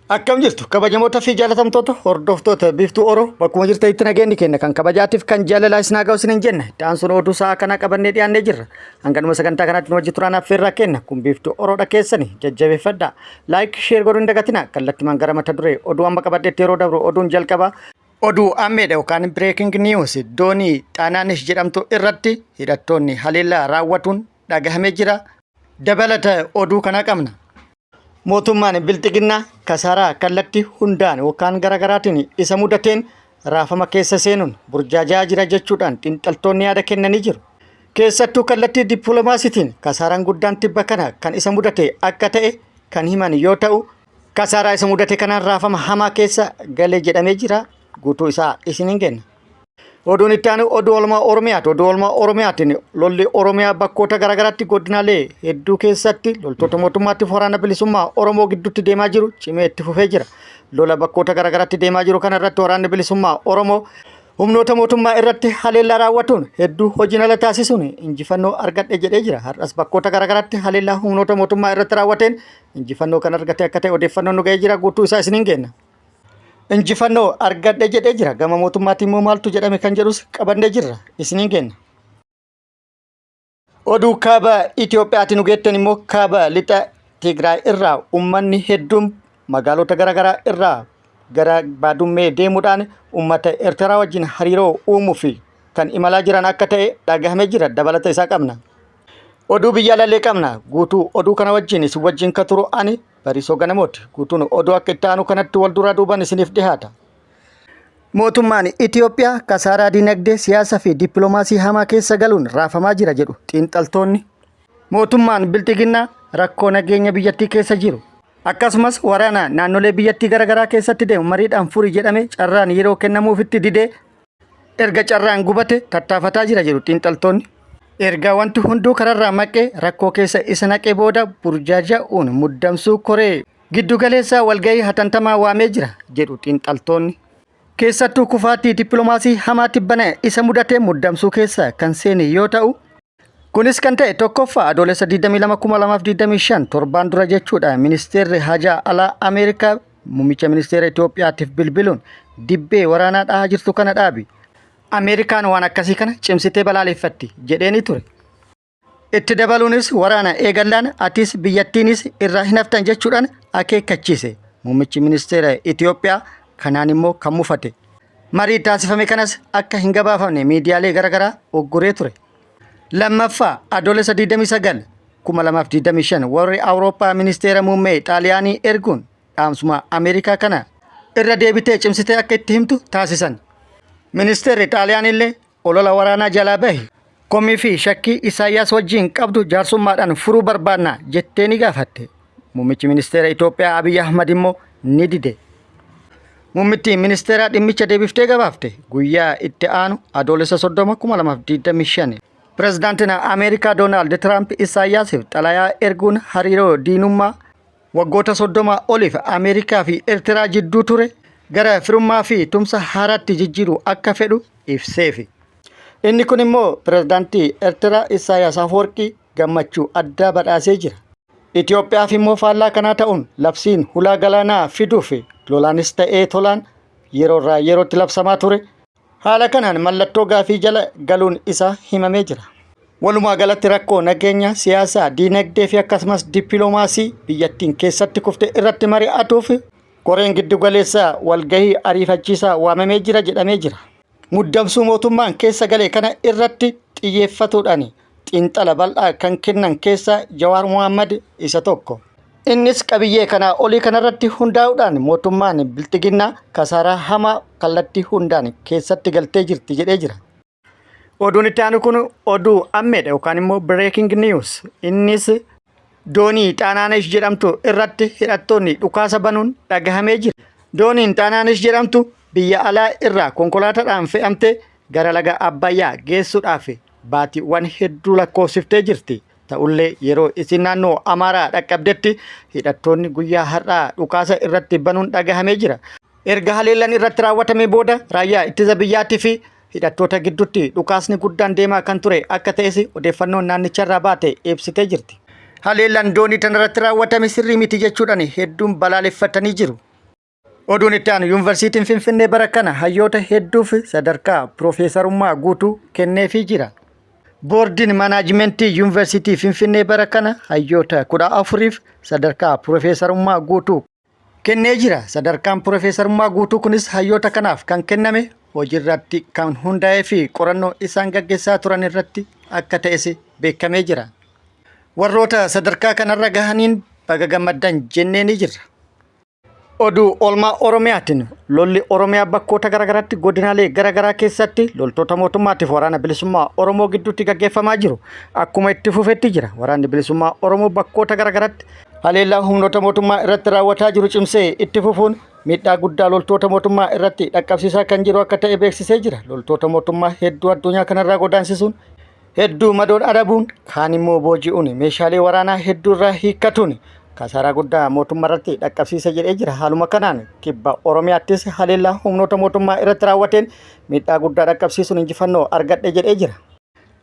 Akkam jirtu kabajamoota fi jaalatamtoota hordoftoota Biiftuu Oro, bakkuma jirtanitti nageenyi keenya kan kabajaatiif kan jaalalaa isin haa ga'u isiniin jenna. Itti aansuun oduu sa'a kanaa qabannee dhiyaannee jirra. Hanganuma sagantaa kanaatti nu wajji turaan affeerraa kenna. Kun Biiftuu Oroodha keessani jajjabeeffadha. Like, share godhuu hin dagatina. Kallattimaan gara mata duree oduu amma qabadheetti yeroo dabru, oduun jalqaba. Oduu ammeedha yookaan breaking news, doonii Xaanaanish jedhamtu irratti hidhattoonni haleellaa raawwatuun dhagahamee jira. Dabalata oduu kana qabna. Mootummaan Bilxiginnaa kasaaraa kallattii hundaan yookaan garaagaraatiin isa mudateen raafama keessa seenuun burjaajaa jira jechuudhaan xiinxaltoonni yaada kennanii jiru. Keessattuu kallattii dippiloomaasiitiin kasaaraan guddaan tibba kana kan isa mudate akka ta'e kan himan yoo ta'u, kasaaraa isa mudate kanaan raafama hamaa keessa galee jedhamee jira. Guutuu isaa isiniin kenna. Oduun itti aanu oduu oolmaa Oromiyaati. Oduu oolmaa Oromiyaatiin lolli Oromiyaa bakkoota garaagaraatti godinaalee hedduu keessatti loltoota mootummaatti waraana bilisummaa Oromoo gidduutti deemaa jiru cimee itti fufee jira. Lola bakkoota garaagaraatti deemaa jiru kana irratti waraanni bilisummaa Oromoo humnoota mootummaa irratti haleellaa raawwatuun hedduu hojiin ala taasisuun injifannoo argadhe jedhee jira. Har'as bakkoota garaagaraatti haleellaa humnoota mootummaa irratti raawwateen injifannoo kan argate akka ta'e odeeffannoon nu ga'ee jira. Guutuu isaa isiniin kenna. Injifannoo argadhe jedhee jira. Gama mootummaatiin immoo maaltu jedhame kan jedhus qabannee jirra. Isiniin kenna. Oduu kaaba Itoophiyaatiin nu geettan immoo, kaaba lixa Tigraay irraa uummanni hedduun magaalota garaagaraa irraa gara Baadummee deemuudhaan uummata Eertiraa wajjin hariiroo uumuu fi kan imalaa jiran akka ta'e dhagahamee jira. Dabalata isaa qabna. Oduu biyya alallee qabna. Guutuu oduu kana wajjin isin wajjin ka turu ani Bariisoo Ganamooti. Guutuun oduu akka itti aanu kanatti wal duraa duubaan isiniif dhihaata. Mootummaan Itoophiyaa kasaaraa dinagdee, siyaasaa fi dippiloomaasii hamaa keessa galuun raafamaa jira jedhu xiinxaltoonni. Mootummaan Bilxiginnaa rakkoo nageenya biyyattii keessa jiru, akkasumas waraana naannolee biyyattii garaagaraa keessatti deemu mariidhaan furi jedhame carraan yeroo kennamuufitti didee erga carraan gubate tattaafataa jira jedhu xiinxaltoonni. Erga wanti hunduu kararraa maqee rakkoo keessa isa naqee booda burjaaja'uun muddamsuu koree giddugaleessaa walgahii hatantamaa waamee jira jedhu xiinxaltoonni. Keessattuu kufaatii dippiloomaasii hamaa tibbana isa mudate muddamsuu keessa kan seene yoo ta'u, kunis kan ta'e tokkoffaa Adoolessa 22,2025, torbaan dura jechuudha, ministeerri hajaa alaa Ameerikaa muummicha ministeera Itoophiyaatiif bilbiluun dibbee waraanaa dhahaa jirtu kana dhaabi. Ameerikaan waan akkasii kana cimsitee balaaleffatti jedheeni ture. Itti dabaluunis waraana eegallaan atis biyyattiinis irraa hin haftan jechuudhaan akeekkachiise. Muummichi ministeera Itoophiyaa kanaan immoo kan mufate. Marii taasifame kanas akka hin gabaafamne miidiyaalee garaagaraa ugguree ture. Lammaffaa Adoolessa 29 2025 warri Awurooppaa ministeera muummee Xaaliyaanii erguun dhaamsuma Ameerikaa kana irra deebitee cimsitee akka itti himtu taasisan. Ministeerri Xaaliyaanillee olola waraanaa jalaa bahi, komii fi shakkii Isaayyaas wajjin qabdu jaarsummaadhaan furuu barbaanna jettee ni gaafatte. Muummichi ministeera Itoophiyaa Abiy Ahmad immoo ni dide. Muummittiin ministeeraa dhimmicha deebiftee gabaafte guyyaa itti aanu Adoolessa 30 2025. Pirezidaantiin Ameerikaa Doonaald Tiraamp Isaayyaasiif xalayaa erguun hariiroo diinummaa waggoota 30 oliif Ameerikaa fi Eertiraa jidduu ture gara firummaa fi tumsa haaraatti jijjiiruu akka fedhu ibseefi. Inni kun immoo pirezidaantii Eertiraa Isaayyaas Afwerqii gammachuu addaa badhaasee jira. Itoophiyaaf immoo faallaa kanaa ta'uun labsiin hulaa galaanaa fiduuf lolaanis ta'ee tolaan yeroo irraa yerootti labsamaa ture haala kanaan mallattoo gaafii jala galuun isaa himamee jira. Walumaa galatti rakkoo nageenya, siyaasaa, diinagdee fi akkasumas dippiloomaasii biyyattiin keessatti kufte irratti mari'atuuf koreen giddugaleessaa walgahii ariifachiisaa waamamee jira jedhamee jira. Muddamsuu mootummaan keessa gale kana irratti xiyyeeffatuudhaan xiinxala bal'aa kan kennan keessaa Jawaar Mohammad isa tokko. Innis qabiyyee kanaa olii kanarratti hundaa'uudhaan mootummaan Bilxiginnaa kasaaraa hamaa kallattii hundaan keessatti galtee jirti jedhee jira. Oduun itti aanu kun oduu ammeedha yookaan immoo breaking news. Innis doonii Xaanaanesh jedhamtu irratti hidhattoonni dhukaasa banuun dhagahamee jira. Dooniin Xaanaanesh jedhamtu biyya alaa irraa konkolaataadhaan fe'amtee gara laga Abbayyaa geessuudhaaf baatiiwwan hedduu lakkoofsiftee jirti. Ta'ullee yeroo isin naannoo Amaaraa dhaqqabdetti hidhattoonni guyyaa har'aa dhukaasa irratti banuun dhagahamee jira. Erga haleellaan irratti raawwatamee booda raayyaa ittisa biyyaatii fi hidhattoota gidduutti dhukaasni guddaan deemaa kan ture akka ta'es odeeffannoon naannicharraa baate ibsitee jirti. Haleellaan doonii tanarratti raawwatame sirrii miti jechuudhaan hedduun balaaleffatanii jiru. Oduun itti aanu Yuunivarsiitiin Finfinnee bara kana hayyoota hedduuf sadarkaa piroofeesarummaa guutuu kenneefii jira. Boordiin Manaajimentii Yuunivarsiitii Finfinnee bara kana hayyoota 14f sadarkaa piroofeesarummaa guutuu kennee jira. Sadarkaan piroofeesarummaa guutuu kunis hayyoota kanaaf kan kenname hojiirratti kan hundaa'ee fi qorannoo isaan gaggeessaa turan irratti akka ta'es beekamee jira. Warroota sadarkaa kanarra gahaniin baga gammaddan jennee ni jirra. Oduu oolmaa Oromiyaatiin lolli Oromiyaa bakkoota garaagaraatti godinaalee garaagaraa keessatti loltoota mootummaatiif waraana bilisummaa Oromoo gidduutti gaggeeffamaa jiru akkuma itti fufetti jira. Waraanni bilisummaa Oromoo bakkoota garaagaraatti haleellaa humnoota mootummaa irratti raawwataa jiru cimsee itti fufuun miidhaa guddaa loltoota mootummaa irratti dhaqqabsiisaa kan jiru akka ta'e beeksisee jira. Loltoota mootummaa hedduu addunyaa kanarraa godaansisuun hedduu madoon adabuun kaan immoo booji'uun meeshaalee waraanaa hedduu irraa hiikkatuun kasaaraa guddaa mootummaa irratti dhaqqabsiisa jedhee jira. Haaluma kanaan kibba Oromiyaattis haleellaa humnoota mootummaa irratti raawwateen miidhaa guddaa dhaqqabsiisuun injifannoo argadhe jedhee jira.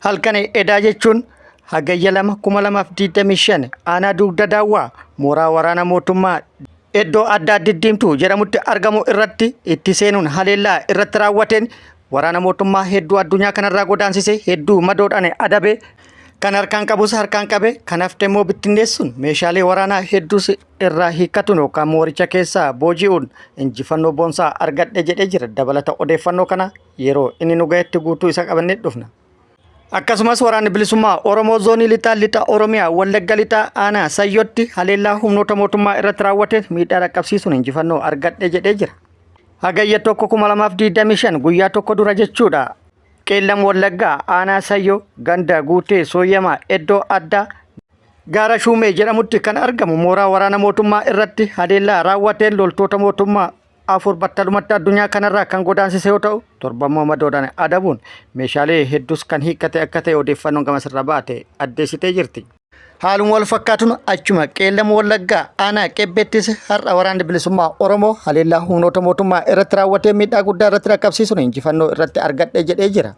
Halkan edaa jechuun Hagayya 2 2025 aanaa Dugda Daawwaa mooraa waraana mootummaa iddoo addaa Diddiimtuu jedhamutti argamu irratti itti seenuun haleellaa irratti raawwateen waraana mootummaa hedduu addunyaa kanarraa godaansise hedduu madoodhaan adabe kan harkaan qabus harkaan qabe kan hafte immoo bittinneessuun meeshaalee waraanaa hedduus irraa hiikkatuun yookaan mooricha keessaa booji'uun injifannoo boonsaa argadhe jedhee jira. Dabalata odeeffannoo kana yeroo inni nu gahetti guutuu isa qabannee dhufna. Akkasumas waraanni bilisummaa Oromoo zoonii lixaa lixa Oromiyaa Wallagga lixaa aanaa Sayyootti haleellaa humnoota mootummaa irratti raawwate miidhaa dhaqqabsiisuun injifannoo argadhe jedhee jira. Hagayya 1,2025 guyyaa tokko dura jechuudha. Qeellam Wallaggaa aanaa Sayyoo ganda Guutee Sooyyamaa iddoo addaa Gaara Shuumee jedhamutti kan argamu mooraa waraana mootummaa irratti haleellaa raawwateen loltoota mootummaa 4 battalumatti addunyaa kanarraa kan godaansise yoo ta'u, 7 immoo madoodhaan adabuun meeshaalee hedduus kan hiikkate akka ta'e odeeffannoon gamasirraa baate addeessitee jirti. Haaluma wal fakkaatuun achuma Qeellam Wallaggaa aanaa Qebbeettis har'a waraanni bilisummaa Oromoo haleellaa humnoota mootummaa irratti raawwatee miidhaa guddaa irratti dhaqqabsiisuun injifannoo irratti argadhe jedhee jira.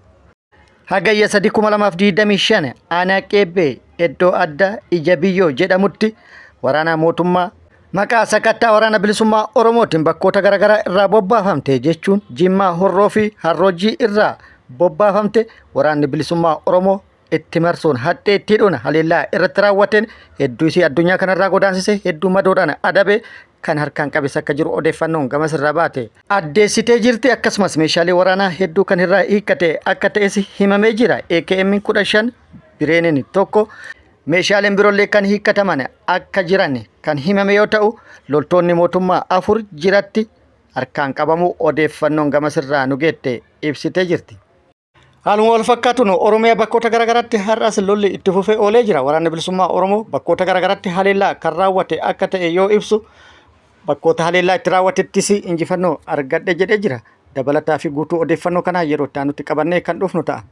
Hagayya 3 2025 aanaa Qeebbee iddoo addaa Ija Biyyoo jedhamutti waraana mootummaa maqaa sakattaa waraana bilisummaa Oromootiin bakkoota garaagaraa irraa bobbaafamte jechuun Jimmaa Horroo fi Harroojjii irraa bobbaafamte waraanni bilisummaa Oromoo itti marsuun haxxee itti hidhuun haleellaa irratti raawwateen hedduu isii addunyaa kanarraa godaansise hedduu madoodhaan adabe kan harkaan qabes akka jiru odeeffannoon gamas irraa baate addeessitee jirti. Akkasumas meeshaalee waraanaa hedduu kan irraa hiikkate akka ta'es himamee jira. AKM 15 bireeniin tokko meeshaaleen biroollee kan hiikkataman akka jiran kan himame yoo ta'u loltoonni mootummaa 4 jiratti harkaan qabamuu odeeffannoon gamas irraa nu geette ibsitee jirti. Haaluma wal fakkaatuun Oromiyaa bakkoota garaagaraatti har'as lolli itti fufee oolee jira. Waraanni Bilisummaa Oromoo bakkoota garaagaraatti haleellaa kan raawwate akka ta'e yoo ibsu bakkoota haleellaa itti raawwatettis injifannoo argadhe jedhee jira. Dabalataa fi guutuu odeeffannoo kanaa yeroo itti aanutti qabannee kan dhufnu ta'a.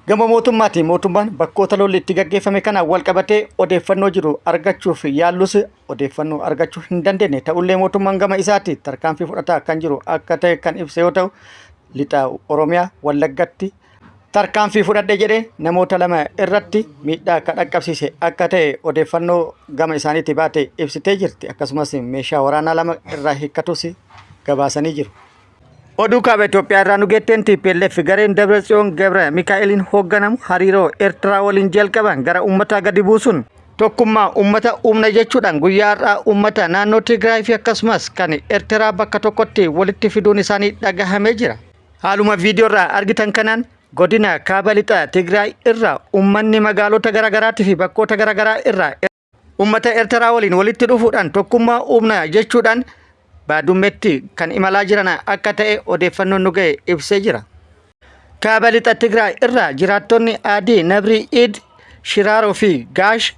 Gama mootummaatiin mootummaan bakkoota lolli itti gaggeeffame kanaan wal qabatee odeeffannoo jiru argachuuf yaallus odeeffannoo argachuu hin dandeenye. Ta'ullee mootummaan gama isaatti tarkaanfii fudhataa kan jiru akka ta'e kan ibse yoo ta'u lixa Oromiyaa Wallaggatti tarkaanfii fudhadhe jedhee namoota lama irratti miidhaa akka dhaqqabsiise akka ta'e odeeffannoo gama isaaniitti baate ibsitee jirti. Akkasumas meeshaa waraanaa lama irraa hiikkatus gabaasanii jiru. Oduu kaaba Itoophiyaa irraa nu geetteen TPLF gareen Dabratsiyoon Gabra Mikaa'eliin hoogganamu hariiroo Eertiraa waliin jalqaban gara uummataa gadi buusuun tokkummaa uummata uumna jechuudhaan guyyaa har'aa uummata naannoo Tigraay fi akkasumas kan Eertiraa bakka tokkotti walitti fiduun isaanii dhagahamee jira. Haaluma viidiyoo irraa argitan kanaan godina kaaba lixa Tigraay irraa uummanni magaalota garaagaraatii fi bakkoota garaagaraa irraa uummata Eertiraa waliin walitti dhufuudhaan tokkummaa uumna jechuudhaan Baadummeetti kan imalaa jiran akka ta'e odeeffannoon nu ga'e ibsee jira. Kaaba lixa Tigraay irraa jiraattonni Adii Nabrii Iid, Shiraaroo fi Gaash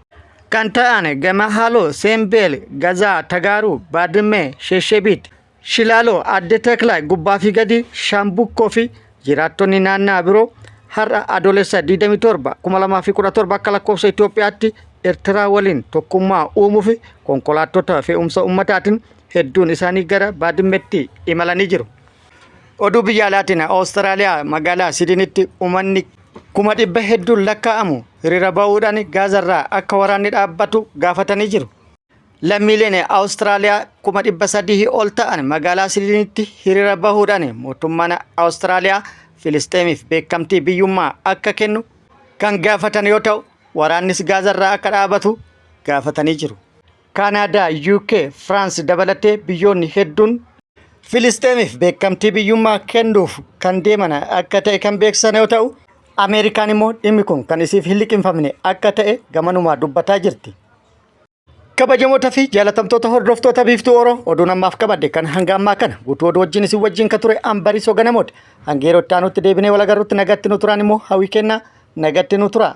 kan ta'an gama Haaloo, Seembeel, Gazaa, Tagaaruu, Baadimmee, Sheshebiit, Shilaaloo, Adde Teklaay, gubbaa fi gadi, Shaambukkoo fi jiraattonni naannaa biroo har'a Adoolessa 27, 2017 akka lakkoofsa Itoophiyaatti Ertiraa waliin tokkummaa uumuuf konkolaattota fe'umsa ummataatiin hedduun isaanii gara Baadimmeetti imalanii jiru. Oduu biyya alaatiin Awustiraaliyaa magaalaa Siidinitti uummanni 100,000 hedduun lakkaa'amu hiriira ba'uudhaan Gaazarraa akka waraanni dhaabbatu gaafatanii jiru. Lammiileen Awustiraaliyaa 300,000 ol ta'an magaalaa Siidniitti hiriira bahuudhaan mootummaan Awustiraaliyaa Filisxeemiif beekamtii biyyummaa akka kennu kan gaafatan yoo ta'u, waraannis Gaazarraa akka dhaabatu gaafatanii jiru. Kaanaadaa, UK, Firaans dabalatee biyyoonni hedduun Filisxeemiif beekamtii biyyummaa kennuuf kan deeman akka ta'e kan beeksisan yoo ta'u, Ameerikaan immoo dhimmi kun kan isiif hin liqimfamne akka ta'e gamanumaa dubbataa jirti. Kabajamoota fi jaalatamtoota hordoftoota Biiftuu Oro oduun ammaaf qabadde kan hanga ammaa kana guutuu oduu wajjin isin wajjin ka ture an Bariisoo Ganamooti. Hanga yeroo itti aanutti deebinee wal agarrutti nagatti nu turaan immoo hawwii kennaa nagatti nu turaa.